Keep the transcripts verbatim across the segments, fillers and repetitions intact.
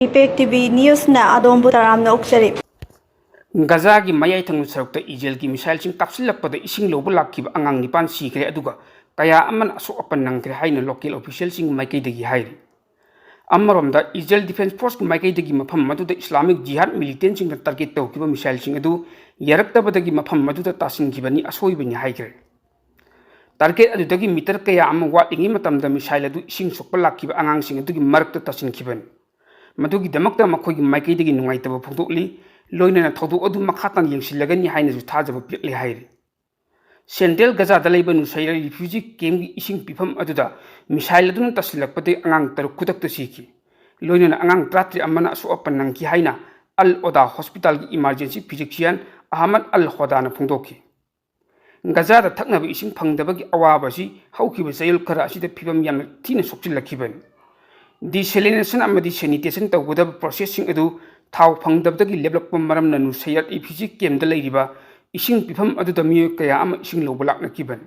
Impact T V ꯅ꯭ꯌꯨꯁꯅ ꯑꯗꯣꯝꯕꯨ ꯇꯔꯥꯝꯅ ꯑꯣꯛꯆꯔꯤ꯫ ꯒꯖꯥꯒꯤ ꯃꯌꯥꯏ ꯊꯪꯕ ꯁꯔꯨꯛꯇ ꯏꯖꯔꯦꯜꯒꯤ ꯃꯤꯁꯥꯏꯜꯁꯤꯡ ꯀꯥꯞꯁꯤꯜꯂꯛꯄꯗ ꯏꯁꯤꯡ ꯂꯧꯕ ꯂꯥꯛꯈꯤꯕ ꯑꯉꯥꯡ ꯅꯤꯄꯥꯟ ꯁꯤꯈ꯭ꯔꯦ, ꯑꯗꯨꯒ ꯀꯌꯥ ꯑꯃꯅ ꯑꯁꯣꯛ ꯑꯄꯟ ꯅꯪꯈ꯭ꯔꯦ ꯍꯥꯏꯅ ꯂꯣꯀꯦꯜ ꯑꯣꯐꯤꯁꯤꯌꯦꯜꯁꯤꯡꯒꯤ ꯃꯥꯏꯀꯩꯗꯒꯤ ꯍꯥꯏꯔꯤ꯫ ꯑꯃꯔꯣꯝꯗ, ꯏꯖꯔꯦꯜ ꯗꯤꯐꯦꯟꯁ ꯐꯣꯔꯁꯀꯤ ꯃꯥꯏꯀꯩꯗꯒꯤ ꯃꯐꯝ ꯑꯗꯨꯗ ꯏꯁꯂꯥꯃꯤꯛ ꯖꯤꯍꯥꯗ ꯃꯤꯂꯤꯇꯦꯟꯁꯤꯡꯅ ꯇꯥꯔꯒꯦꯠ ꯇꯧꯈꯤꯕ ꯃꯤꯁꯥꯏꯜꯁꯤꯡ ꯑꯗꯨ ꯌꯥꯔꯛꯇꯕꯗꯒꯤ ꯃꯐꯝ ꯑꯗꯨꯗ ꯇꯥꯁꯤꯟꯈꯤꯕꯅꯤ, ꯑꯁꯣꯏꯕꯅꯤ ꯍꯥꯏꯈ꯭ꯔꯦ꯫ ꯇꯥꯔꯒꯦꯠ ꯑꯗꯨꯗꯒꯤ ꯃꯤꯇꯔ ꯀꯌꯥ ꯑꯃ ꯋꯥꯠꯂꯤꯉꯩ ꯃꯇꯝꯗ ꯃꯤꯁꯥꯏꯜ ꯑꯗꯨ ꯏꯁꯤꯡ ꯁꯣꯛꯄ ꯂꯥꯛꯈꯤꯕ ꯑꯉꯥꯡꯁꯤꯡ ꯑꯗꯨꯒꯤ ꯃꯔꯛꯇ ꯇꯥꯁꯤꯟꯈꯤꯕꯅꯤ꯫ ꯃꯗꯨꯒꯤꯗꯃꯛꯇ ꯃꯈꯣꯏꯒꯤ ꯃꯥꯏꯀꯩꯗꯒꯤ ꯅꯨꯡꯉꯥꯏꯇꯕ ꯐꯣꯡꯗꯣꯛꯂꯤ, ꯂꯣꯏꯅꯅ ꯊꯧꯗꯣꯛ ꯑꯗꯨ ꯃꯈꯥ ꯇꯥꯅ ꯌꯦꯡꯁꯤꯜꯂꯒꯅꯤ ꯍꯥꯏꯅꯁꯨ ꯊꯥꯖꯕ ꯄꯤꯔꯛꯂꯦ ꯍꯥꯏꯔꯤ꯫ ꯁꯦꯟꯇ꯭ꯔꯦꯜ ꯒꯖꯥꯗ ꯂꯩꯕ ꯅꯨꯁꯩꯔ ꯔꯤꯐ꯭ꯌꯨꯖꯤ ꯀꯦꯝꯞꯀꯤ ꯏꯁꯤꯡ ꯄꯤꯐꯝ ꯑꯗꯨꯗ ꯃꯤꯁꯥꯏꯜ ꯑꯗꯨꯅ ꯇꯥꯁꯤꯜꯂꯛꯄꯗꯒꯤ ꯑꯉꯥꯡ ꯇꯔꯨꯛ ꯈꯨꯗꯛꯇ ꯁꯤꯈꯤ꯫ ꯂꯣꯏꯅꯅ ꯑꯉꯥꯡ ꯇꯔꯥꯇꯔꯦꯠ ꯑꯃꯅ ꯑꯁꯣꯛ ꯑꯄꯟ ꯅꯪꯈꯤ ꯍꯥꯏꯅ ꯑꯜ ꯑꯣꯗꯥ ꯍꯣꯁꯄꯤꯇꯥꯜꯒꯤ ꯏꯃꯥꯔꯖꯦꯟꯁꯤ ꯐꯤꯖꯤꯁꯤꯌꯥꯟ ꯑꯍꯃꯗ ꯑꯜ ꯍꯣꯗꯥꯅ ꯐꯣꯡꯗꯣꯛꯈꯤ꯫ ꯒꯖꯥꯗ ꯊꯛꯅꯕ ꯏꯁꯤꯡ ꯐꯪꯗꯕꯒꯤ ꯑꯋꯥꯕ ꯑꯁꯤ ꯍꯧꯈꯤꯕ ꯆꯌꯣꯜ ꯈꯔ ꯑꯁꯤꯗ ꯐꯤꯚꯝ ꯌꯥꯝꯅ ꯊꯤꯅ ꯁꯣꯛꯆꯤꯜꯂꯛꯈꯤꯕꯅꯤ꯫ ꯗꯤꯁꯦꯂꯤꯅꯦꯁꯟ ꯑꯃꯗꯤ ꯁꯦꯅꯤꯇꯦꯁꯟ ꯇꯧꯒꯗꯕ ꯄ꯭ꯔꯣꯁꯦꯁꯁꯤꯡ ꯑꯗꯨ ꯊꯥꯎ ꯐꯪꯗꯕꯗꯒꯤ ꯂꯦꯞꯂꯛꯄ ꯃꯔꯝꯅ ꯅꯨꯁꯩꯔꯠ ꯔꯤꯐ꯭ꯌꯨꯖꯤ ꯀꯦꯝꯞꯇ ꯂꯩꯔꯤꯕ ꯏꯁꯤꯡ ꯄꯤꯐꯝ ꯑꯗꯨꯗ ꯃꯤꯑꯣꯏ ꯀꯌꯥ ꯑꯃ ꯏꯁꯤꯡ ꯂꯧꯕ ꯂꯥꯛꯅꯈꯤꯕꯅꯤ꯫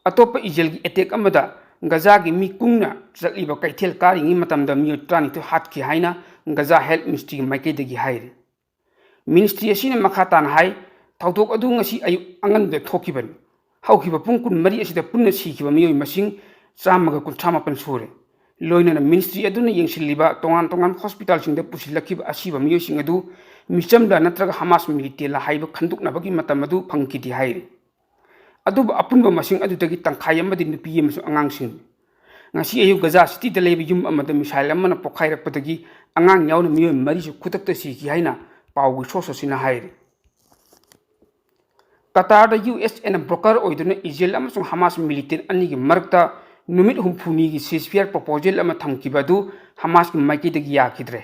ꯑꯇꯣꯞꯄ ꯏꯖꯔꯦꯜꯒꯤ ꯑꯦꯇꯦꯛ ꯑꯃꯗ ꯒꯖꯥꯒꯤ ꯃꯤ ꯀꯨꯡꯅ ꯆꯠꯂꯤꯕ ꯀꯩꯊꯦꯜ ꯀꯥꯔꯤꯉꯩ ꯃꯇꯝꯗ ꯃꯤꯑꯣꯏ ꯇꯔꯥꯅꯤꯊꯣꯏ ꯍꯥꯠꯈꯤ ꯍꯥꯏꯅ ꯒꯖꯥ ꯍꯦꯜꯊ ꯃꯤꯅꯤꯁꯇ꯭ꯔꯤꯒꯤ ꯃꯥꯏꯀꯩꯗꯒꯤ ꯍꯥꯏꯔꯤ꯫ ꯃꯤꯅꯤꯁꯇ꯭ꯔꯤ ꯑꯁꯤꯅ ꯃꯈꯥ ꯇꯥꯅ ꯍꯥꯏ, ꯊꯧꯗꯣꯛ ꯑꯗꯨ ꯉꯁꯤ ꯑꯌꯨꯛ ꯑꯉꯟꯕꯗ ꯊꯣꯛꯈꯤꯕꯅꯤ꯫ ꯍꯧꯈꯤꯕ ꯄꯨꯡ ꯀꯨꯟꯃꯔꯤ ꯑꯁꯤꯗ ꯄꯨꯟꯅ ꯁꯤꯈꯤꯕ ꯃꯤꯑꯣꯏ ꯃꯁꯤꯡ ꯆꯥꯝꯃꯒ ꯀꯨꯟꯊ꯭ꯔꯥ ꯃꯥꯄꯟ ꯁꯨꯔꯦ꯫ ꯂꯣꯏꯅꯅ ꯃꯤꯅꯤꯁꯇ꯭ꯔꯤ ꯑꯗꯨꯅ ꯌꯦꯡꯁꯤꯜꯂꯤꯕ ꯇꯣꯉꯥꯟ ꯇꯣꯉꯥꯟꯕ ꯍꯣꯁꯄꯤꯇꯥꯜꯁꯤꯡꯗ ꯄꯨꯁꯤꯜꯂꯛꯈꯤꯕ ꯑꯁꯤꯕ ꯃꯤꯑꯣꯏꯁꯤꯡ ꯑꯗꯨ ꯃꯤꯆꯝꯂ ꯅꯠꯇ꯭ꯔꯒ ꯍꯃꯥꯁ ꯃꯤꯂꯤꯇꯦꯟꯂ ꯍꯥꯏꯕ ꯈꯟꯗꯣꯛꯅꯕꯒꯤ ꯃꯇꯝ ꯑꯗꯨ ꯐꯪꯈꯤꯗꯦ ꯍꯥꯏꯔꯤ꯫ ꯑꯗꯨꯕꯨ ꯑꯄꯨꯟꯕ ꯃꯁꯤꯡ ꯑꯗꯨꯗꯒꯤ ꯇꯪꯈꯥꯏ ꯑꯃꯗꯤ ꯅꯨꯄꯤ ꯑꯃꯁꯨꯡ ꯑꯉꯥꯡꯁꯤꯡꯅꯤ꯫ ꯉꯁꯤ ꯑꯌꯨꯛ ꯒꯖꯥ ꯁꯤꯇꯤꯗ ꯂꯩꯕ ꯌꯨꯝ ꯑꯃꯗ ꯃꯤꯁꯥꯏꯜ ꯑꯃꯅ ꯄꯣꯈꯥꯏꯔꯛꯄꯗꯒꯤ ꯑꯉꯥꯡ ꯌꯥꯎꯅ ꯃꯤꯑꯣꯏ ꯃꯔꯤꯁꯨ ꯈꯨꯗꯛꯇ ꯁꯤꯈꯤ ꯍꯥꯏꯅ ꯄꯥꯎꯒꯤ ꯁꯣꯔꯁ ꯑꯁꯤꯅ ꯍꯥꯏꯔꯤ꯫ ꯀꯇꯥꯔꯗ ꯌꯨ ꯑꯦꯁ ꯑꯦꯅ ꯕ꯭ꯔꯣꯀꯔ ꯑꯣꯏꯗꯨꯅ ꯏꯖꯔꯦꯜ ꯑꯃꯁꯨꯡ ꯍꯃꯥꯁ ꯃꯤꯂꯤꯇꯦꯟ ꯑꯅꯤꯒꯤ ꯃꯔꯛꯇ ꯅꯨꯃꯤꯠ ꯍꯨꯝꯐꯨꯅꯤꯒꯤ ceasefire proposal ꯑꯃ ꯊꯝꯈꯤꯕ ꯑꯗꯨ ꯍꯃꯥꯁꯀꯤ ꯃꯥꯏꯀꯩꯗꯒꯤ ꯌꯥꯈꯤꯗ꯭ꯔꯦ꯫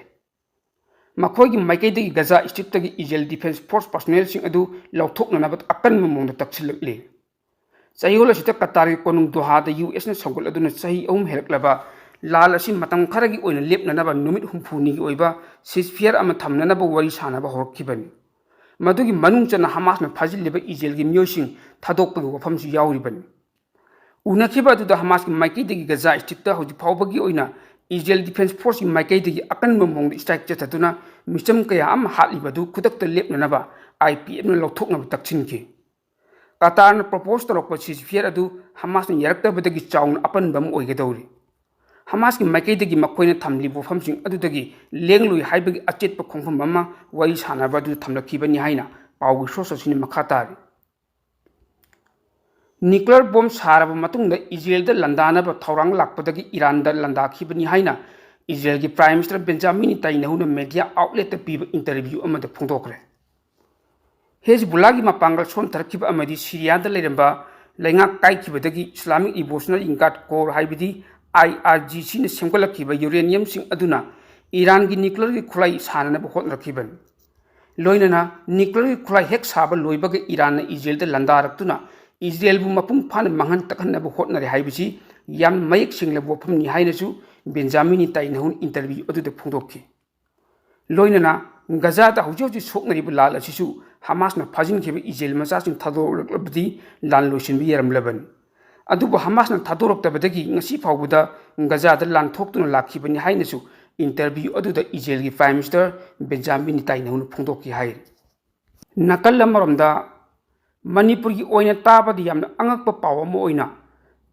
ꯃꯈꯣꯏꯒꯤ ꯃꯥꯏꯀꯩꯗꯒꯤ ꯒꯖꯥ ꯁ꯭ꯇ꯭ꯔꯤꯞꯇꯒꯤ ꯏꯖꯔꯦꯜ ꯗꯤꯐꯦꯟꯁ ꯐꯣꯔꯁ ꯄꯔꯁꯣꯅꯦꯜꯁꯤꯡ ꯑꯗꯨ ꯂꯧꯊꯣꯛꯅꯅꯕ ꯑꯀꯟꯕ ꯃꯑꯣꯡꯗ ꯇꯛꯁꯤꯜꯂꯛꯂꯤ꯫ ꯆꯌꯣꯜ ꯑꯁꯤꯗ ꯀꯇꯥꯔꯒꯤ ꯀꯣꯅꯨꯡ ꯗꯣꯍꯥꯗ ꯌꯨ ꯑꯦꯁꯅ ꯁꯧꯒꯠꯂꯗꯨꯅ ꯆꯍꯤ ꯑꯍꯨꯝ ꯍꯦꯜꯂꯛꯂꯕ ꯂꯥꯟ ꯑꯁꯤ ꯃꯇꯝ ꯈꯔꯒꯤ ꯑꯣꯏꯅ ꯂꯦꯞꯅꯅꯕ ꯅꯨꯃꯤꯠ ꯍꯨꯝꯐꯨꯅꯤꯒꯤ ꯑꯣꯏꯕ ceasefire ꯑꯃ ꯊꯝꯅꯅꯕ ꯋꯥꯔꯤ ꯁꯥꯅꯕ ꯍꯧꯔꯛꯈꯤꯕꯅꯤ꯫ ꯃꯗꯨꯒꯤ ꯃꯅꯨꯡ ꯆꯟꯅ ꯍꯃꯥꯁꯅ ꯐꯥꯖꯤꯜꯂꯤꯕ ꯏꯖꯔꯦꯜꯒꯤ ꯃꯤꯑꯣꯏꯁꯤꯡ ꯊꯥꯗꯣꯛꯄꯒꯤ ꯋꯥꯐꯝꯁꯨ ꯌꯥꯎꯔꯤꯕꯅꯤ꯫ ꯎꯅꯈꯤꯕ ꯑꯗꯨꯗ ꯍꯃꯥꯁꯀꯤ ꯃꯥꯏꯀꯩꯗꯒꯤ ꯒꯖꯥ ꯁ꯭ꯇ꯭ꯔꯤꯞꯇ ꯍꯧꯖꯤꯛ ꯐꯥꯎꯕꯒꯤ ꯑꯣꯏꯅ ꯏꯖꯔꯦꯜ ꯗꯤꯐꯦꯟꯁ ꯐꯣꯔꯁꯀꯤ ꯃꯥꯏꯀꯩꯗꯒꯤ ꯑꯀꯟꯕ ꯃꯑꯣꯡꯗ ꯏꯁꯇ꯭ꯔꯥꯏꯛ ꯆꯠꯊꯗꯨꯅ ꯃꯤꯆꯝ ꯀꯌꯥ ꯑꯃ ꯍꯥꯠꯂꯤꯕ ꯑꯗꯨ ꯈꯨꯗꯛꯇ ꯂꯦꯞꯅꯅꯕ ꯑꯥꯏ ꯄꯤ ꯑꯦꯐꯅ ꯂꯧꯊꯣꯛꯅꯕ ꯇꯛꯁꯤꯟꯈꯤ꯫ ꯀꯇꯥꯔꯅ ꯄ꯭ꯔꯣꯄꯣꯁ ꯇꯧꯔꯛꯄ ꯁꯤꯖꯐꯤꯌꯔ ꯑꯗꯨ ꯍꯃꯥꯁꯅ ꯌꯥꯔꯛꯇꯕꯗꯒꯤ ꯆꯥꯎꯅ ꯑꯄꯟꯕ ꯑꯃ ꯑꯣꯏꯒꯗꯧꯔꯤ꯫ ꯍꯃꯥꯁꯀꯤ ꯃꯥꯏꯀꯩꯗꯒꯤ ꯃꯈꯣꯏꯅ ꯊꯝꯂꯤꯕ ꯋꯥꯐꯝꯁꯤꯡ ꯑꯗꯨꯗꯒꯤ ꯂꯦꯡꯂꯣꯏ ꯍꯥꯏꯕꯒꯤ ꯑꯆꯦꯠꯄ ꯈꯣꯡꯐꯝ ꯑꯃ ꯋꯥꯔꯤ ꯁꯥꯟꯅꯕ ꯑꯗꯨ ꯊꯝꯂꯛꯈꯤꯕꯅꯤ ꯍꯥꯏꯅ ꯄꯥꯎꯒꯤ ꯁꯣꯔꯁ ꯑꯁꯤꯅ ꯃꯈꯥ ꯇꯥꯔꯤ꯫ ꯅ꯭ꯌꯨꯀ꯭ꯂꯤꯌꯔ ꯕꯣꯝ ꯁꯥꯔꯕ ꯃꯇꯨꯡꯗ ꯏꯖꯔꯦꯜꯗ ꯂꯥꯟꯗꯥꯅꯕ ꯊꯧꯔꯥꯡ ꯂꯥꯛꯄꯗꯒꯤ ꯏꯔꯥꯟꯗ ꯂꯥꯟꯗꯥꯈꯤꯕꯅꯤ ꯍꯥꯏꯅ ꯏꯖꯔꯦꯜꯒꯤ ꯄ꯭ꯔꯥꯏꯝ ꯃꯤꯅꯤꯁꯇꯔ ꯕꯦꯟꯖꯥꯃꯤꯟ ꯅꯦꯇꯥꯟꯌꯥꯍꯨꯅ ꯃꯦꯗꯤꯌꯥ ꯑꯥꯎꯠꯂꯦꯠꯇ ꯄꯤꯕ ꯏꯟꯇꯔꯚ꯭ꯌꯨ ꯑꯃꯗ ꯐꯣꯡꯗꯣꯛꯈ꯭ꯔꯦ꯫ ꯍꯦꯖꯕꯨꯜꯂꯥꯒꯤ ꯃꯄꯥꯡꯒꯜ ꯁꯣꯟꯊꯔꯛꯈꯤꯕ ꯑꯃꯗꯤ ꯁꯤꯔꯤꯌꯥꯗ ꯂꯩꯔꯝꯕ ꯂꯩꯉꯥꯛ ꯀꯥꯏꯈꯤꯕꯗꯒꯤ ꯏꯁꯂꯥꯃꯤꯛ ꯔꯤꯚꯣꯂꯨꯁꯅꯔꯤ ꯒꯥꯔꯗ ꯀꯣꯔ ꯍꯥꯏꯕꯗꯤ ꯑꯥꯏ ꯑꯥꯔ ꯖꯤ ꯁꯤꯅ ꯁꯦꯝꯒꯠꯂꯛꯈꯤꯕ ꯌꯨꯔꯦꯅꯤꯌꯝꯁꯤꯡ ꯑꯗꯨꯅ ꯏꯔꯥꯟꯒꯤ ꯅ꯭ꯌꯨꯀ꯭ꯂꯤꯌꯔꯒꯤ ꯈꯨꯠꯂꯥꯏ ꯁꯥꯅꯅꯕ ꯍꯣꯠꯅꯔꯛꯈꯤꯕꯅꯤ꯫ ꯂꯣꯏꯅꯅ ꯅ꯭ꯌꯨꯀ꯭ꯂꯤꯌꯔꯒꯤ ꯈꯨꯠꯂꯥꯏ ꯍꯦꯛ ꯁꯥꯕ ꯂꯣꯏꯕꯒ ꯏꯔꯥꯟꯅ ꯏꯖꯔꯦꯜꯗ ꯂꯥꯟꯗꯥꯔꯛꯇꯨꯅ ꯏꯖꯔꯦꯜꯕꯨ ꯃꯄꯨꯡ ꯐꯥꯅ ꯃꯥꯡꯍꯟ ꯇꯥꯛꯍꯟꯅꯕ ꯍꯣꯠꯅꯔꯦ ꯍꯥꯏꯕꯁꯤ ꯌꯥꯝꯅ ꯃꯌꯦꯛ ꯁꯦꯡꯂꯕ ꯋꯥꯐꯝꯅꯤ ꯍꯥꯏꯅꯁꯨ ꯕꯦꯟꯖꯥꯃꯤꯟ ꯅꯦꯇꯥꯟꯌꯥꯍꯨꯅ ꯏꯟꯇꯔꯚ꯭ꯌꯨ ꯑꯗꯨꯗ ꯐꯣꯡꯗꯣꯛꯈꯤ꯫ ꯂꯣꯏꯅꯅ ꯒꯖꯥꯗ ꯍꯧꯖꯤꯛ ꯍꯧꯖꯤꯛ ꯁꯣꯛꯅꯔꯤꯕ ꯂꯥꯟ ꯑꯁꯤꯁꯨ ꯍꯃꯥꯁꯅ ꯐꯥꯖꯤꯟꯈꯤꯕ ꯏꯖꯔꯦꯜ ꯃꯆꯥꯁꯤꯡ ꯊꯥꯗꯣꯔꯛꯂꯕꯗꯤ ꯂꯥꯟ ꯂꯣꯏꯁꯤꯟꯕ ꯌꯥꯔꯝꯂꯕꯅꯤ꯫ ꯑꯗꯨꯕꯨ ꯍꯃꯥꯁꯅ ꯊꯥꯗꯣꯔꯛꯇꯕꯗꯒꯤ ꯉꯁꯤ ꯐꯥꯎꯕꯗ ꯒꯖꯥꯗ ꯂꯥꯟ ꯊꯣꯛꯇꯨꯅ ꯂꯥꯛꯈꯤꯕꯅꯤ ꯍꯥꯏꯅꯁꯨ ꯏꯟꯇꯔꯚ꯭ꯌꯨ ꯑꯗꯨꯗ ꯏꯖꯔꯦꯜꯒꯤ ꯄ꯭ꯔꯥꯏꯝ ꯃꯤꯅꯤꯁꯇꯔ ꯕꯦꯟꯖꯥꯃꯤꯟ ꯅꯦꯇꯥꯟꯌꯥꯍꯨꯅ ꯐꯣꯡꯗꯣꯛꯈꯤ ꯍꯥꯏꯔꯤ꯫ ꯅꯥꯀꯜ ꯑꯃꯔꯣꯝꯗ ꯃꯅꯤꯄꯨꯔꯒꯤ ꯑꯣꯏꯅ ꯇꯥꯕꯗ ꯌꯥꯝꯅ ꯑꯉꯛꯄ ꯄꯥꯎ ꯑꯃ ꯑꯣꯏꯅ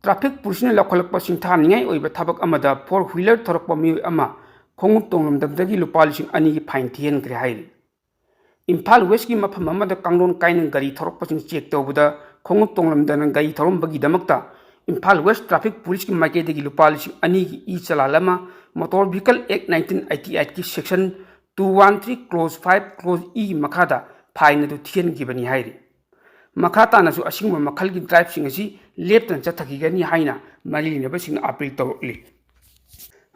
ꯇ꯭ꯔꯥꯐꯤꯛ ꯄꯨꯂꯤꯁꯅ ꯂꯧꯈꯠꯂꯛꯄ ꯁꯤꯡꯊꯥꯅꯤꯡꯉꯥꯏ ꯑꯣꯏꯕ ꯊꯕꯛ ꯑꯃꯗ ꯐꯣꯔ ꯋꯤꯂꯔ ꯊꯧꯔꯛꯄ ꯃꯤꯑꯣꯏ ꯑꯃ ꯈꯣꯡꯎꯞ ꯇꯣꯡꯂꯝꯗꯕꯗꯒꯤ ꯂꯨꯄꯥ ꯂꯤꯁꯤꯡ ꯑꯅꯤꯒꯤ ꯐꯥꯏꯟ ꯊꯤꯍꯟꯈ꯭ꯔꯦ ꯍꯥꯏꯔꯤ꯫ ꯏꯝꯐꯥꯜ ꯋꯦꯁꯀꯤ ꯃꯐꯝ ꯑꯃꯗ ꯀꯥꯡꯂꯣꯟ ꯀꯥꯏꯅ ꯒꯥꯔꯤ ꯊꯧꯔꯛꯄꯁꯤꯡ ꯆꯦꯛ ꯇꯧꯕꯗ ꯈꯣꯡꯎꯞ ꯇꯣꯡꯂꯝꯗꯅ ꯒꯥꯔꯤ ꯊꯧꯔꯝꯕꯒꯤꯗꯃꯛꯇ ꯏꯝꯐꯥꯜ ꯋꯦꯁ ꯇ꯭ꯔꯥꯐꯤꯛ ꯄꯨꯂꯤꯁꯀꯤ ꯃꯥꯏꯀꯩꯗꯒꯤ ꯂꯨꯄꯥ ꯂꯤꯁꯤꯡ ꯑꯅꯤꯒꯤ ꯏ ꯆꯂꯥꯟ ꯑꯃ, ꯃꯣꯇꯣꯔ ꯚꯤꯍꯤꯀꯜ ꯑꯦꯛ ꯅꯥꯏꯟꯇꯤꯟ ꯑꯩꯠꯇꯤ ꯑꯩꯠꯀꯤ section two one three close five close ꯏꯒꯤ ꯃꯈꯥꯗ ꯐꯥꯏꯟ ꯑꯗꯨ ꯊꯤꯍꯟꯈꯤꯕꯅꯤ ꯍꯥꯏꯔꯤ꯫ ꯃꯈꯥ ꯇꯥꯅꯁꯨ ꯑꯁꯤꯒꯨꯝꯕ ꯃꯈꯜꯒꯤ ꯗ꯭ꯔꯥꯏꯚꯁꯤꯡ ꯑꯁꯤ ꯂꯦꯞꯇꯅ ꯆꯠꯊꯈꯤꯒꯅꯤ ꯍꯥꯏꯅ ꯃꯔꯤ ꯂꯩꯅꯕꯁꯤꯡꯅ ꯑꯥꯄꯤꯜ ꯇꯧꯔꯛꯂꯤ꯫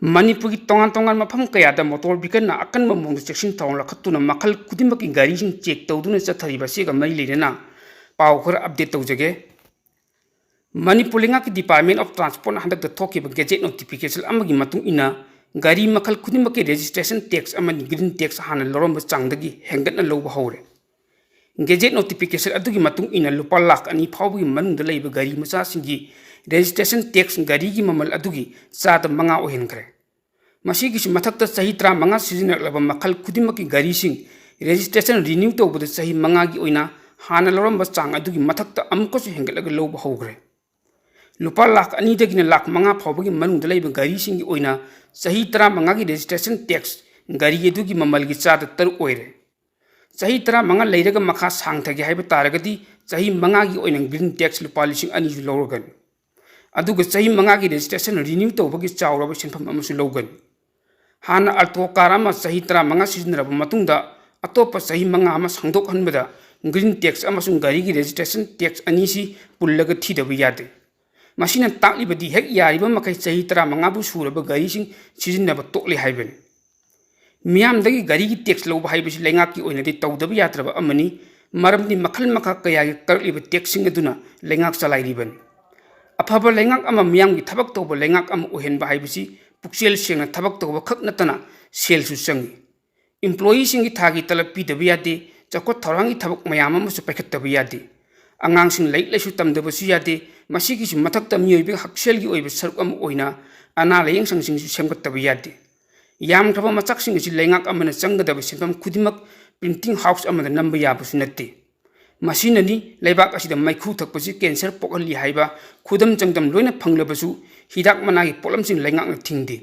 ꯃꯅꯤꯄꯨꯔꯒꯤ ꯇꯣꯉꯥꯟ ꯇꯣꯉꯥꯟꯕ ꯃꯐꯝ ꯀꯌꯥꯗ ꯃꯣꯇꯣꯔ ꯚꯤꯍꯤꯀꯜꯅ ꯑꯀꯟꯕ ꯃꯑꯣꯡꯗ ꯆꯦꯛꯁꯤꯟ ꯊꯧꯔꯥꯡ ꯂꯧꯈꯠꯇꯨꯅ ꯃꯈꯜ ꯈꯨꯗꯤꯡꯃꯛꯀꯤ ꯒꯥꯔꯤꯁꯤꯡ ꯆꯦꯛ ꯇꯧꯗꯨꯅ ꯆꯠꯊꯔꯤꯕ ꯑꯁꯤꯒ ꯃꯔꯤ ꯂꯩꯅꯅ ꯄꯥꯎ ꯈꯔ ꯑꯞꯗꯦꯠ ꯇꯧꯖꯒꯦ꯫ ꯃꯅꯤꯄꯨꯔ ꯂꯩꯉꯥꯛꯀꯤ ꯗꯤꯄꯥꯔꯠꯃꯦꯟ ꯑꯣꯐ ꯇ꯭ꯔꯥꯟꯁꯄꯣꯔꯠꯅ ꯍꯟꯗꯛꯇ ꯊꯣꯛꯈꯤꯕ ꯒꯦꯖꯦꯠ ꯅꯣꯇꯤꯐꯤꯀꯦꯁꯟ ꯑꯃꯒꯤ ꯃꯇꯨꯡ ꯏꯟꯅ ꯒꯥꯔꯤ ꯃꯈꯜ ꯈꯨꯗꯤꯡꯃꯛꯀꯤ ꯔꯦꯖꯤꯁꯇ꯭ꯔꯦꯁꯟ ꯇꯦꯛꯁ ꯑꯃꯗꯤ ꯒ꯭ꯔꯤꯟ ꯇꯦꯛꯁ ꯍꯥꯟꯅ ꯂꯧꯔꯝꯕ ꯆꯥꯡꯗꯒꯤ ꯍꯦꯟꯒꯠꯅ ꯂꯧꯕ ꯍꯧꯔꯦ꯫ ꯒꯦꯖꯦꯠ ꯅꯣꯇꯤꯐꯤꯀꯦꯁꯟ ꯑꯗꯨꯒꯤ ꯃꯇꯨꯡ ꯏꯟꯅ ꯂꯨꯄꯥ ꯂꯥꯈ ꯑꯅꯤ ꯐꯥꯎꯕꯒꯤ ꯃꯅꯨꯡꯗ ꯂꯩꯕ ꯒꯥꯔꯤ ꯃꯆꯥꯁꯤꯡꯒꯤ ꯔꯦꯖꯤꯁꯇ꯭ꯔꯦꯁꯟ ꯇꯦꯛꯁ ꯒꯥꯔꯤꯒꯤ ꯃꯃꯜ ꯑꯗꯨꯒꯤ ꯆꯥꯗ ꯃꯉꯥ ꯑꯣꯏꯍꯟꯈ꯭ꯔꯦ꯫ ꯃꯁꯤꯒꯤꯁꯨ ꯃꯊꯛꯇ ꯆꯍꯤ ꯇꯔꯥꯃꯉꯥ ꯁꯤꯖꯤꯟꯅꯔꯛꯂꯕ ꯃꯈꯜ ꯈꯨꯗꯤꯡꯃꯛꯀꯤ ꯒꯥꯔꯤꯁꯤꯡ registration renew ꯇꯧꯕꯗ ꯆꯍꯤ ꯃꯉꯥꯒꯤ ꯑꯣꯏꯅ ꯍꯥꯟꯅ ꯂꯧꯔꯝꯕ ꯆꯥꯡ ꯑꯗꯨꯒꯤ ꯃꯊꯛꯇ ꯑꯃꯨꯛꯀꯁꯨ ꯍꯦꯟꯒꯠꯂꯒ ꯂꯧꯕ ꯍꯧꯈ꯭ꯔꯦ꯫ ꯂꯨꯄꯥ ꯂꯥꯈ ꯑꯅꯤꯗꯒꯤꯅ ꯂꯥꯈ ꯃꯉꯥ ꯐꯥꯎꯕꯒꯤ ꯃꯅꯨꯡꯗ ꯂꯩꯕ ꯒꯥꯔꯤꯁꯤꯡꯒꯤ ꯑꯣꯏꯅ ꯆꯍꯤ ꯇꯔꯥꯃꯉꯥꯒꯤ registration tax ꯒꯥꯔꯤ ꯑꯗꯨꯒꯤ ꯃꯃꯜꯒꯤ ꯆꯥꯗ ꯇꯔꯨꯛ ꯑꯣꯏꯔꯦ꯫ ꯆꯍꯤ ꯇꯔꯥꯃꯉꯥ ꯂꯩꯔꯒ ꯃꯈꯥ ꯁꯥꯡꯊꯒꯦ ꯍꯥꯏꯕ ꯇꯥꯔꯒꯗꯤ ꯆꯍꯤ ꯃꯉꯥꯒꯤ ꯑꯣꯏꯅ green tax ꯂꯨꯄꯥ ꯂꯤꯁꯤꯡ ꯑꯅꯤꯁꯨ ꯂꯧꯔꯒꯅꯤ꯫ ꯑꯗꯨꯒ ꯆꯍꯤ ꯃꯉꯥꯒꯤ registration renew ꯇꯧꯕꯒꯤ ꯆꯥꯎꯔꯕ ꯁꯦꯟꯐꯝ ꯑꯃꯁꯨ ꯂꯧꯒꯅꯤ꯫ ꯍꯥꯟꯅ Alto car ꯑꯃ ꯆꯍꯤ ꯇꯔꯥꯃꯉꯥ ꯁꯤꯖꯤꯟꯅꯔꯕ ꯃꯇꯨꯡꯗ ꯑꯇꯣꯞꯄ ꯆꯍꯤ ꯃꯉꯥ ꯑꯃ ꯁꯥꯡꯗꯣꯛꯍꯟꯕꯗ green tax ꯑꯃꯁꯨꯡ ꯒꯥꯔꯤꯒꯤ registration tax ꯑꯅꯤꯁꯤ ꯄꯨꯜꯂꯒ ꯊꯤꯗꯕ ꯌꯥꯗꯦ꯫ ꯃꯁꯤꯅ ꯇꯥꯛꯂꯤꯕꯗꯤ ꯍꯦꯛ ꯌꯥꯔꯤꯕ ꯃꯈꯩ ꯆꯍꯤ ꯇꯔꯥꯃꯉꯥꯕꯨ ꯁꯨꯔꯕ ꯒꯥꯔꯤꯁꯤꯡ ꯁꯤꯖꯤꯟꯅꯕ ꯇꯣꯛꯂꯦ ꯍꯥꯏꯕꯅꯤ꯫ ꯃꯤꯌꯥꯝꯗꯒꯤ ꯒꯥꯔꯤꯒꯤ tax ꯂꯧꯕ ꯍꯥꯏꯕꯁꯤ ꯂꯩꯉꯥꯛꯀꯤ ꯑꯣꯏꯅꯗꯤ ꯇꯧꯗꯕ ꯌꯥꯗ꯭ꯔꯕ ꯑꯃꯅꯤ, ꯃꯔꯝꯗꯤ ꯃꯈꯜ ꯃꯈꯥ ꯀꯌꯥꯒꯤ ꯀꯛꯂꯤꯕ taxꯁꯤꯡ ꯑꯗꯨꯅ ꯂꯩꯉꯥꯛ ꯆꯂꯥꯏꯔꯤꯕꯅꯤ꯫ ꯑꯐꯕ ꯂꯩꯉꯥꯛ ꯑꯃ ꯃꯤꯌꯥꯝꯒꯤ ꯊꯕꯛ ꯇꯧꯕ ꯂꯩꯉꯥꯛ ꯑꯃ ꯑꯣꯏꯍꯟꯕ ꯍꯥꯏꯕꯁꯤ ꯄꯨꯛꯆꯦꯜ ꯁꯦꯡꯅ ꯊꯕꯛ ꯇꯧꯕ ꯈꯛ ꯅꯠꯇꯅ ꯁꯦꯜꯁꯨ ꯆꯪꯏ꯫ Employeeꯁꯤꯡꯒꯤ ꯊꯥꯒꯤ ꯇꯂꯕ ꯄꯤꯗꯕ ꯌꯥꯗꯦ, ꯆꯥꯎꯈꯠ ꯊꯧꯔꯥꯡꯒꯤ ꯊꯕꯛ ꯃꯌꯥꯝ ꯑꯃꯁꯨ ꯄꯥꯏꯈꯠꯇꯕ ꯌꯥꯗꯦ꯫ ꯑꯉꯥꯡꯁꯤꯡ ꯂꯥꯏꯔꯤꯛ ꯂꯥꯏꯁꯨ ꯇꯝꯗꯕꯁꯨ ꯌꯥꯗꯦ꯫ ꯃꯁꯤꯒꯤꯁꯨ ꯃꯊꯛꯇ ꯃꯤꯑꯣꯏꯕꯒꯤ ꯍꯛꯁꯦꯜꯒꯤ ꯑꯣꯏꯕ ꯁꯔꯨꯛ ꯑꯃ ꯑꯣꯏꯅ ꯑꯅꯥ ꯂꯥꯌꯦꯡ ꯁꯪꯁꯤꯡꯁꯨ ꯁꯦꯝꯒꯠꯇꯕ ꯌꯥꯗꯦ꯫ ꯌꯥꯝꯈ꯭ꯔꯕ ꯃꯆꯥꯛꯁꯤꯡ ꯑꯁꯤ ꯂꯩꯉꯥꯛ ꯑꯃꯅ ꯆꯪꯒꯗꯕ ꯁꯦꯟꯐꯝ ꯈꯨꯗꯤꯡꯃꯛ printing house ꯑꯃꯗ ꯅꯝꯕ ꯌꯥꯕꯁꯨ ꯅꯠꯇꯦ꯫ ꯃꯁꯤꯅꯅꯤ ꯂꯩꯕꯥꯛ ꯑꯁꯤꯗ ꯃꯩꯈꯨ ꯊꯛꯄꯁꯤ cancer ꯄꯣꯛꯍꯜꯂꯤ ꯍꯥꯏꯕ ꯈꯨꯗꯝ ꯆꯥꯡꯗꯝ ꯂꯣꯏꯅ ꯐꯪꯂꯕꯁꯨ ꯍꯤꯗꯥꯛ ꯃꯅꯥꯒꯤ ꯄꯣꯠꯂꯝꯁꯤꯡ ꯂꯩꯉꯥꯛꯅ ꯊꯤꯡꯗꯦ꯫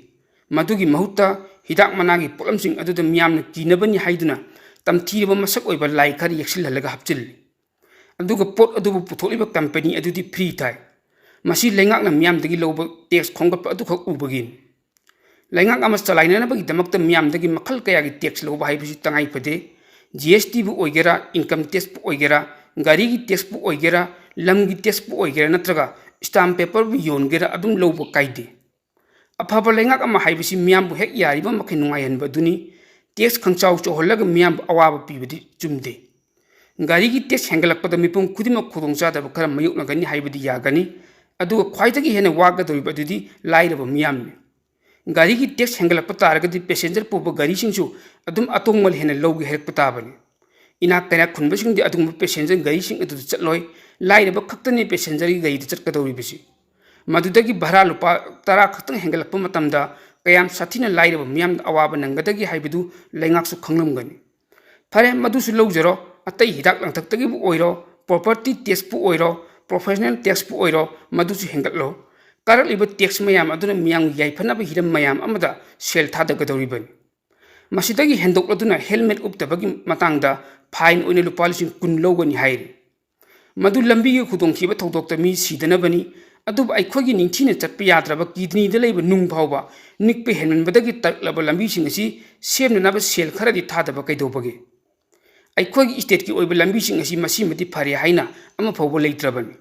ꯃꯗꯨꯒꯤ ꯃꯍꯨꯠꯇ ꯍꯤꯗꯥꯛ ꯃꯅꯥꯒꯤ ꯄꯣꯠꯂꯝꯁꯤꯡ ꯑꯗꯨꯗ ꯃꯤꯌꯥꯝꯅ ꯀꯤꯅꯕꯅꯤ ꯍꯥꯏꯗꯨꯅ ꯇꯝꯊꯤꯔꯕ ꯃꯁꯛ ꯑꯣꯏꯕ ꯂꯥꯏ ꯈꯔ ꯌꯦꯛꯁꯤꯜꯍꯜꯂꯒ ꯍꯥꯞꯆꯤꯜꯂꯤ꯫ ꯑꯗꯨꯒ ꯄꯣꯠ ꯑꯗꯨꯕꯨ ꯄꯨꯊꯣꯛꯂꯤꯕ company ꯑꯗꯨꯗꯤ free ꯊꯥꯏ꯫ ꯃꯁꯤ ꯂꯩꯉꯥꯛꯅ ꯃꯤꯌꯥꯝꯗꯒꯤ ꯂꯧꯕ tax ꯈꯣꯝꯒꯠꯄ ꯑꯗꯨꯈꯛ ꯎꯕꯒꯤꯅꯤ꯫ ꯂꯩꯉꯥꯛ ꯑꯃ ꯆꯂꯥꯏꯅꯅꯕꯒꯤꯗꯃꯛꯇ ꯃꯤꯌꯥꯝꯗꯒꯤ ꯃꯈꯜ ꯀꯌꯥꯒꯤ tax ꯂꯧꯕ ꯍꯥꯏꯕꯁꯤ ꯇꯉꯥꯏ ꯐꯗꯦ꯫ GSTꯕꯨ ꯑꯣꯏꯒꯦꯔꯥ, income taxꯄꯨ ꯑꯣꯏꯒꯦꯔꯥ, ꯒꯥꯔꯤꯒꯤ taxꯄꯨ ꯑꯣꯏꯒꯦꯔꯥ, ꯂꯝꯒꯤ taxꯄꯨ ꯑꯣꯏꯒꯦꯔꯥ, ꯅꯠꯇ꯭ꯔꯒ stamp paperꯕꯨ ꯌꯣꯟꯒꯦꯔꯥ, ꯑꯗꯨꯝ ꯂꯧꯕ ꯀꯥꯏꯗꯦ꯫ ꯑꯐꯕ ꯂꯩꯉꯥꯛ ꯑꯃ ꯍꯥꯏꯕꯁꯤ ꯃꯤꯌꯥꯝꯕꯨ ꯍꯦꯛ ꯌꯥꯔꯤꯕ ꯃꯈꯩ ꯅꯨꯡꯉꯥꯏꯍꯟꯕ ꯑꯗꯨꯅꯤ꯫ Tax ꯈꯪꯆꯥꯎ ꯆꯥꯎꯍꯜꯂꯒ ꯃꯤꯌꯥꯝꯕꯨ ꯑꯋꯥꯕ ꯄꯤꯕꯗꯤ ꯆꯨꯝꯗꯦ꯫ ꯒꯥꯔꯤꯒꯤ tax ꯍꯦꯟꯒꯠꯂꯛꯄꯗ ꯃꯤꯄꯨꯝ ꯈꯨꯗꯤꯡꯃꯛ ꯈꯨꯗꯣꯡꯆꯥꯗꯕ ꯈꯔ ꯃꯥꯌꯣꯛꯅꯒꯅꯤ ꯍꯥꯏꯕꯗꯤ ꯌꯥꯒꯅꯤ, ꯑꯗꯨꯒ ꯈ꯭ꯋꯥꯏꯗꯒꯤ ꯍꯦꯟꯅ ꯋꯥꯒꯗꯧꯔꯤꯕ ꯑꯗꯨꯗꯤ ꯂꯥꯏꯔꯕ ꯃꯤꯌꯥꯝꯅꯤ꯫ ꯒꯥꯔꯤꯒꯤ tax ꯍꯦꯟꯒꯠꯂꯛꯄ ꯇꯥꯔꯒꯗꯤ passenger ꯄꯨꯕ ꯒꯥꯔꯤꯁꯤꯡꯁꯨ ꯑꯗꯨꯝ ꯑꯇꯣꯡꯕ ꯍꯦꯟꯅ ꯂꯧꯒꯦ ꯍꯥꯏꯔꯛꯄ ꯇꯥꯕꯅꯤ꯫ ꯏꯅꯥꯛ ꯀꯩꯔꯥꯛ ꯈꯨꯟꯕꯁꯤꯡꯗꯤ ꯑꯗꯨꯒꯨꯝꯕ passenger ꯒꯥꯔꯤꯁꯤꯡ ꯑꯗꯨꯗ ꯆꯠꯂꯣꯏ, ꯂꯥꯏꯔꯕ ꯈꯛꯇꯅꯤ passengerꯒꯤ ꯒꯥꯔꯤꯗ ꯆꯠꯀꯗꯧꯔꯤꯕꯁꯤ꯫ ꯃꯗꯨꯗꯒꯤ ꯚꯔꯥ ꯂꯨꯄꯥ ꯇꯔꯥ ꯈꯛꯇꯪ ꯍꯦꯟꯒꯠꯂꯛꯄ ꯃꯇꯝꯗ ꯀꯌꯥꯝ ꯁꯥꯊꯤꯅ ꯂꯥꯏꯔꯕ ꯃꯤꯌꯥꯝꯗ ꯑꯋꯥꯕ ꯅꯪꯒꯗꯒꯦ ꯍꯥꯏꯕꯗꯨ ꯂꯩꯉꯥꯛꯁꯨ ꯈꯪꯂꯝꯒꯅꯤ꯫ ꯐꯔꯦ, ꯃꯗꯨꯁꯨ ꯂꯧꯖꯔꯣ, ꯑꯇꯩ ꯍꯤꯗꯥꯛ ꯂꯥꯡꯊꯛꯇꯒꯤꯕꯨ ꯑꯣꯏꯔꯣ, property taxꯄꯨ ꯑꯣꯏꯔꯣ, professional taxꯄꯨ ꯑꯣꯏꯔꯣ, ꯃꯗꯨꯁꯨ ꯍꯦꯟꯒꯠꯂꯣ꯫ ꯀꯥꯔꯛꯂꯤꯕ tax ꯃꯌꯥꯝ ꯑꯗꯨꯅ ꯃꯤꯌꯥꯝꯒꯤ ꯌꯥꯏꯐꯅꯕ ꯍꯤꯔꯝ ꯃꯌꯥꯝ ꯑꯃꯗ ꯁꯦꯜ ꯊꯥꯗꯒꯗꯧꯔꯤꯕꯅꯤ꯫ ꯃꯁꯤꯗꯒꯤ ꯍꯦꯟꯗꯣꯛꯂꯗꯨꯅ helmet ꯎꯞꯇꯕꯒꯤ ꯃꯇꯥꯡꯗ fine ꯑꯣꯏꯅ ꯂꯨꯄꯥ ꯂꯤꯁꯤꯡ ꯀꯨꯟ ꯂꯧꯒꯅꯤ ꯍꯥꯏꯔꯤ꯫ ꯃꯗꯨ ꯂꯝꯕꯤꯒꯤ ꯈꯨꯗꯣꯡꯊꯤꯕ ꯊꯧꯗꯣꯛꯇ ꯃꯤ ꯁꯤꯗꯅꯕꯅꯤ, ꯑꯗꯨꯕꯨ ꯑꯩꯈꯣꯏꯒꯤ ꯅꯤꯡꯊꯤꯅ ꯆꯠꯄ ꯌꯥꯗ꯭ꯔꯕ kidneyꯗ ꯂꯩꯕ ꯅꯨꯡ ꯐꯥꯎꯕ ꯅꯤꯛꯄ ꯍꯦꯟꯃꯟꯕꯗꯒꯤ ꯇꯠꯂꯕ ꯂꯝꯕꯤꯁꯤꯡ ꯑꯁꯤ ꯁꯦꯝꯅꯅꯕ ꯁꯦꯜ ꯈꯔꯗꯤ ꯊꯥꯗꯕ ꯀꯩꯗꯧꯕꯒꯦ? ꯑꯩꯈꯣꯏꯒꯤ stateꯀꯤ ꯑꯣꯏꯕ ꯂꯝꯕꯤꯁꯤꯡ ꯑꯁꯤ ꯃꯁꯤꯃꯗꯤ ꯐꯔꯦ ꯍꯥꯏꯅ ꯑꯃ ꯐꯥꯎꯕ ꯂꯩꯇ꯭ꯔꯕꯅꯤ꯫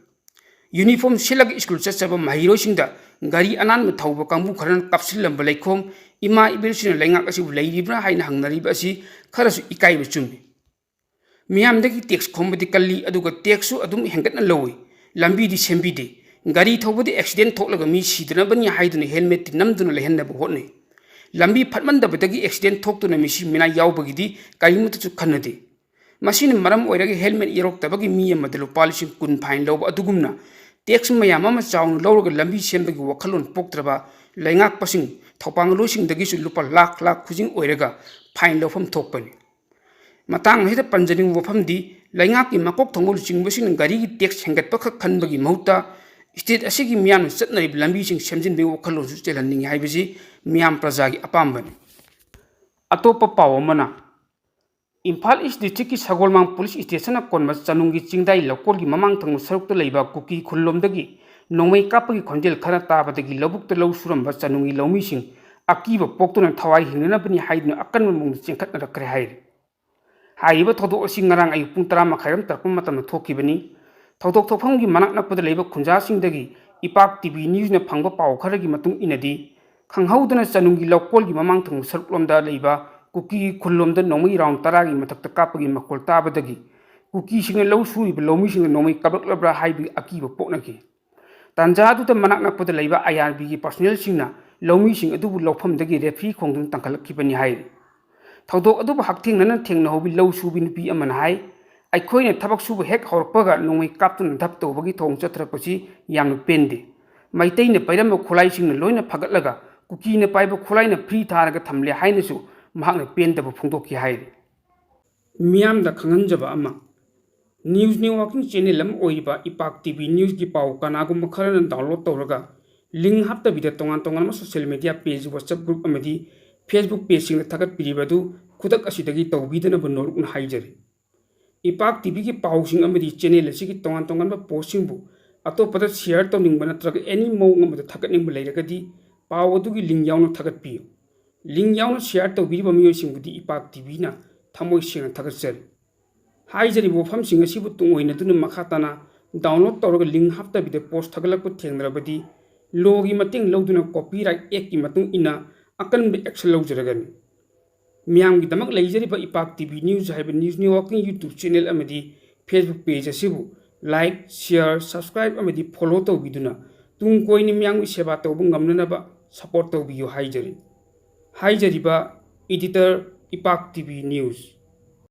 Uniform ꯁꯦꯠꯂꯒ ꯁ꯭ꯀꯨꯜ ꯆꯠꯆꯕ ꯃꯍꯩꯔꯣꯏꯁꯤꯡꯗ ꯒꯥꯔꯤ ꯑꯅꯥꯟꯕ ꯊꯧꯕ ꯀꯥꯡꯕꯨ ꯈꯔꯅ ꯀꯥꯞꯁꯤꯜꯂꯝꯕ ꯂꯩꯈꯣꯝ, ꯏꯃꯥ ꯏꯕꯦꯜꯁꯤꯡꯅ ꯂꯩꯉꯥꯛ ꯑꯁꯤꯕꯨ ꯂꯩꯔꯤꯕ꯭ꯔꯥ ꯍꯥꯏꯅ ꯍꯪꯅꯔꯤꯕ ꯑꯁꯤ ꯈꯔꯁꯨ ꯏꯀꯥꯏꯕ ꯆꯨꯝꯃꯤ꯫ ꯃꯤꯌꯥꯝꯗꯒꯤ tax ꯈꯣꯝꯕꯗꯤ ꯀꯜꯂꯤ, ꯑꯗꯨꯒ taxꯁꯨ ꯑꯗꯨꯝ ꯍꯦꯟꯒꯠꯅ ꯂꯧꯏ꯫ ꯂꯝꯕꯤꯗꯤ ꯁꯦꯝꯕꯤꯗꯦ꯫ ꯒꯥꯔꯤ ꯊꯧꯕꯗ accident ꯊꯣꯛꯂꯒ ꯃꯤ ꯁꯤꯗꯅꯕꯅꯤ ꯍꯥꯏꯗꯨꯅ helmetꯇꯤ ꯅꯝꯗꯨꯅ ꯂꯩꯍꯟꯅꯕ ꯍꯣꯠꯅꯩ꯫ ꯂꯝꯕꯤ ꯐꯠꯃꯟꯗꯕꯗꯒꯤ accident ꯊꯣꯛꯇꯨꯅ ꯃꯤꯁꯤ ꯃꯤꯅꯥꯏ ꯌꯥꯎꯕꯒꯤꯗꯤ ꯀꯔꯤꯃꯠꯇꯁꯨ ꯈꯟꯅꯗꯦ꯫ ꯃꯁꯤꯅ ꯃꯔꯝ ꯑꯣꯏꯔꯒ helmet ꯌꯥꯎꯔꯛꯇꯕꯒꯤ ꯃꯤ ꯑꯃꯗ ꯂꯨꯄꯥ ꯂꯤꯁꯤꯡ ꯀꯨꯟ fine ꯂꯧꯕ ꯑꯗꯨꯒꯨꯝꯅ tax ꯃꯌꯥꯝ ꯑꯃ ꯆꯥꯎꯅ ꯂꯧꯔꯒ ꯂꯝꯕꯤ ꯁꯦꯝꯕꯒꯤ ꯋꯥꯈꯜꯂꯣꯟ ꯄꯣꯛꯇ꯭ꯔꯕ ꯂꯩꯉꯥꯛꯄꯁꯤꯡ, ꯊꯧꯄꯥꯡꯂꯣꯏꯁꯤꯡꯗꯒꯤꯁꯨ ꯂꯨꯄꯥ ꯂꯥꯈ ꯂꯥꯈ ꯈꯨꯖꯤꯡ ꯑꯣꯏꯔꯒ fine ꯂꯧꯐꯝ ꯊꯣꯛꯄꯅꯤ꯫ ꯃꯇꯥꯡ ꯑꯁꯤꯗ ꯄꯟꯖꯅꯤꯡꯕ ꯋꯥꯐꯝꯗꯤ, ꯂꯩꯉꯥꯛꯀꯤ ꯃꯀꯣꯛ ꯊꯣꯡꯕ ꯂꯨꯆꯤꯡꯕꯁꯤꯡꯅ ꯒꯥꯔꯤꯒꯤ tax ꯍꯦꯟꯒꯠꯄꯈꯛ ꯈꯟꯕꯒꯤ ꯃꯍꯨꯠꯇ state ꯑꯁꯤꯒꯤ ꯃꯤꯌꯥꯝꯅ ꯆꯠꯅꯔꯤꯕ ꯂꯝꯕꯤꯁꯤꯡ ꯁꯦꯝꯖꯤꯟꯕꯒꯤ ꯋꯥꯈꯜꯂꯣꯟꯁꯨ ꯆꯦꯜꯍꯟꯅꯤꯡꯏ ꯍꯥꯏꯕꯁꯤ ꯃꯤꯌꯥꯝ ꯄ꯭ꯔꯖꯥꯒꯤ ꯑꯄꯥꯝꯕꯅꯤ꯫ ꯑꯇꯣꯞꯄ ꯄꯥꯎ ꯑꯃꯅ, ꯏꯝꯐꯥꯜ East Districtꯀꯤ ꯁꯒꯣꯜꯃꯥꯡ Police Stationꯅ ꯀꯣꯟꯕ ꯆꯅꯨꯡꯒꯤ ꯆꯤꯡꯗꯥꯏ ꯂꯧꯀꯣꯜꯒꯤ ꯃꯃꯥꯡ ꯊꯪꯕ ꯁꯔꯨꯛꯇ ꯂꯩꯕ ꯀꯨꯀꯤ ꯈꯨꯜꯂꯣꯝꯗꯒꯤ ꯅꯣꯡꯃꯩ ꯀꯥꯞꯄꯒꯤ ꯈꯣꯟꯖꯦꯜ ꯈꯔ ꯇꯥꯕꯗꯒꯤ ꯂꯧꯕꯨꯛꯇ ꯂꯧ ꯁꯨꯔꯝꯕ ꯆꯅꯨꯡꯒꯤ ꯂꯧꯃꯤꯁꯤꯡ ꯑꯀꯤꯕ ꯄꯣꯛꯇꯨꯅ ꯊꯋꯥꯏ ꯍꯤꯡꯅꯅꯕꯅꯤ ꯍꯥꯏꯗꯨꯅ ꯑꯀꯟꯕ ꯃꯑꯣꯡꯗ ꯆꯦꯟꯈꯠꯅꯔꯛꯈ꯭ꯔꯦ ꯍꯥꯏꯔꯤ꯫ ꯍꯥꯏꯔꯤꯕ ꯊꯧꯗꯣꯛ ꯑꯁꯤ ꯉꯔꯥꯡ ꯑꯌꯨꯛ ꯄꯨꯡ ꯇꯔꯥ ꯃꯈꯥꯏꯔꯣꯝ ꯇꯥꯔꯛꯄ ꯃꯇꯝꯗ ꯊꯣꯛꯈꯤꯕꯅꯤ꯫ ꯊꯧꯗꯣꯛ ꯊꯣꯛꯐꯝꯒꯤ ꯃꯅꯥꯛ ꯅꯛꯄꯗ ꯂꯩꯕ ꯈꯨꯟꯖꯥꯁꯤꯡꯗꯒꯤ ꯏꯄꯥꯛ TV Newsꯅ ꯐꯪꯕ ꯄꯥꯎ ꯈꯔꯒꯤ ꯃꯇꯨꯡ ꯏꯟꯅꯗꯤ, ꯈꯪꯍꯧꯗꯅ ꯆꯅꯨꯡꯒꯤ ꯂꯧꯀꯣꯜꯒꯤ ꯃꯃꯥꯡ ꯊꯪꯕ ꯁꯔꯨꯛꯂꯣꯝꯗ ꯂꯩꯕ ꯀꯨꯀꯤ ꯈꯨꯜꯂꯣꯝꯗ ꯅꯣꯡꯃꯩ round ꯇꯔꯥꯒꯤ ꯃꯊꯛꯇ ꯀꯥꯞꯄꯒꯤ ꯃꯈꯣꯜ ꯇꯥꯕꯗꯒꯤ ꯀꯨꯀꯤꯁꯤꯡꯅ ꯂꯧ ꯁꯨꯔꯤꯕ ꯂꯧꯃꯤꯁꯤꯡꯗ ꯅꯣꯡꯃꯩ ꯀꯥꯞꯂꯛꯂꯕ꯭ꯔꯥ ꯍꯥꯏꯕꯒꯤ ꯑꯀꯤꯕ ꯄꯣꯛꯅꯈꯤ꯫ ꯇꯥꯟꯖꯥ ꯑꯗꯨꯗ ꯃꯅꯥꯛ ꯅꯛꯄꯗ ꯂꯩꯕ IRBꯒꯤ personnelꯁꯤꯡꯅ ꯂꯧꯃꯤꯁꯤꯡ ꯑꯗꯨꯕꯨ ꯂꯧꯐꯝꯗꯒꯤ referee ꯈꯣꯡꯗꯨꯅ ꯇꯥꯟꯈꯠꯂꯛꯈꯤꯕꯅꯤ ꯍꯥꯏꯔꯤ꯫ ꯊꯧꯗꯣꯛ ꯑꯗꯨꯕꯨ ꯍꯛꯊꯦꯡꯅꯅ ꯊꯦꯡꯅꯍꯧꯕꯤ ꯂꯧ ꯁꯨꯕꯤ ꯅꯨꯄꯤ ꯑꯃꯅ ꯍꯥꯏ, "ꯑꯩꯈꯣꯏꯅ ꯊꯕꯛ ꯁꯨꯕ ꯍꯦꯛ ꯍꯧꯔꯛꯄꯒ ꯅꯣꯡꯃꯩ ꯀꯥꯞꯇꯨꯅ ꯙꯞ ꯇꯧꯕꯒꯤ ꯊꯧꯑꯣꯡ ꯆꯠꯊꯔꯛꯄꯁꯤ ꯌꯥꯝꯅ ꯄꯦꯟꯗꯦ꯫ ꯃꯩꯇꯩꯅ ꯄꯥꯏꯔꯝꯕ ꯈꯨꯠꯂꯥꯏꯁꯤꯡꯅ ꯂꯣꯏꯅ ꯐꯒꯠꯂꯒ ꯀꯨꯀꯤꯅ ꯄꯥꯏꯕ ꯈꯨꯠꯂꯥꯏꯅ ꯐ꯭ꯔꯤ ꯊꯥꯔꯒ ꯊꯝꯂꯦ ꯍꯥꯏꯅꯁꯨ ꯃꯍꯥꯛꯅ ꯄꯦꯟꯗꯕ ꯐꯣꯡꯗꯣꯛꯈꯤ ꯍꯥꯏꯔꯤ꯫ ꯃꯤꯌꯥꯝꯗ ꯈꯪꯍꯟꯖꯕ ꯑꯃ, news networking channel ꯑꯃ ꯑꯣꯏꯔꯤꯕ ꯏꯄꯥꯛ ꯇꯤ ꯚꯤ ꯅ꯭ꯌꯨꯁꯀꯤ ꯄꯥꯎ ꯀꯅꯥꯒꯨꯝꯕ ꯈꯔꯅ download ꯇꯧꯔꯒ link ꯍꯥꯞꯇꯕꯤꯗ ꯇꯣꯉꯥꯟ ꯇꯣꯉꯥꯟꯕ social media page, WhatsApp group ꯑꯃꯗꯤ Facebook pageꯁꯤꯡꯗ ꯊꯥꯒꯠꯄꯤꯔꯤꯕ ꯑꯗꯨ ꯈꯨꯗꯛ ꯑꯁꯤꯗꯒꯤ ꯇꯧꯕꯤꯗꯅꯕ ꯅꯣꯂꯨꯛꯅ ꯍꯥꯏꯖꯔꯤ꯫ ꯏꯄꯥꯛ ꯇꯤ ꯚꯤꯒꯤ ꯄꯥꯎꯁꯤꯡ ꯑꯃꯗꯤ channel ꯑꯁꯤꯒꯤ ꯇꯣꯉꯥꯟ ꯇꯣꯉꯥꯟꯕ postꯁꯤꯡꯕꯨ ꯑꯇꯣꯞꯄꯗ share ꯇꯧꯅꯤꯡꯕ ꯅꯠꯇ꯭ꯔꯒ any ꯃꯑꯣꯡ ꯑꯃꯗ ꯊꯥꯒꯠꯅꯤꯡꯕ ꯂꯩꯔꯒꯗꯤ ꯄꯥꯎ ꯑꯗꯨꯒꯤ link ꯌꯥꯎꯅ ꯊꯥꯒꯠꯄꯤꯌꯨ꯫ Link ꯌꯥꯎꯅ share ꯇꯧꯕꯤꯔꯤꯕ ꯃꯤꯑꯣꯏꯁꯤꯡꯕꯨꯗꯤ ꯏꯄꯥꯛ ꯇꯤ ꯚꯤꯅ ꯊꯃꯣꯏ ꯁꯦꯡꯅ ꯊꯥꯒꯠꯆꯔꯤ꯫ ꯍꯥꯏꯖꯔꯤꯕ ꯋꯥꯐꯝꯁꯤꯡ ꯑꯁꯤꯕꯨ ꯇꯨꯡ ꯑꯣꯏꯅꯗꯨꯅ ꯃꯈꯥ ꯇꯥꯅ download ꯇꯧꯔꯒ link ꯍꯥꯞꯇꯕꯤꯗ post ꯊꯥꯒꯠꯂꯛꯄ ꯊꯦꯡꯅꯔꯕꯗꯤ lawꯒꯤ ꯃꯇꯦꯡ ꯂꯧꯗꯨꯅ copyright actꯀꯤ ꯃꯇꯨꯡ ꯏꯟꯅ ꯑꯀꯟꯕ action ꯂꯧꯖꯔꯒꯅꯤ꯫ ꯃꯤꯌꯥꯝꯒꯤꯗꯃꯛ ꯂꯩꯖꯔꯤꯕ ꯏꯄꯥꯛ ꯇꯤ ꯚꯤ news ꯍꯥꯏꯕ news networking YouTube channel ꯑꯃꯗꯤ Facebook page ꯑꯁꯤꯕꯨ like, share, subscribe ꯑꯃꯗꯤ follow ꯇꯧꯕꯤꯗꯨꯅ ꯇꯨꯡ ꯀꯣꯏꯅ ꯃꯤꯌꯥꯝꯒꯤ ꯁꯦꯕꯥ ꯇꯧꯕ ꯉꯝꯅꯅꯕ support ꯇꯧꯕꯤꯌꯨ ꯍꯥꯏꯖꯔꯤ꯫ ꯍꯥꯏꯖꯔꯤꯕ editor, ꯏꯄꯥꯛ ꯇꯤ ꯚꯤ news꯫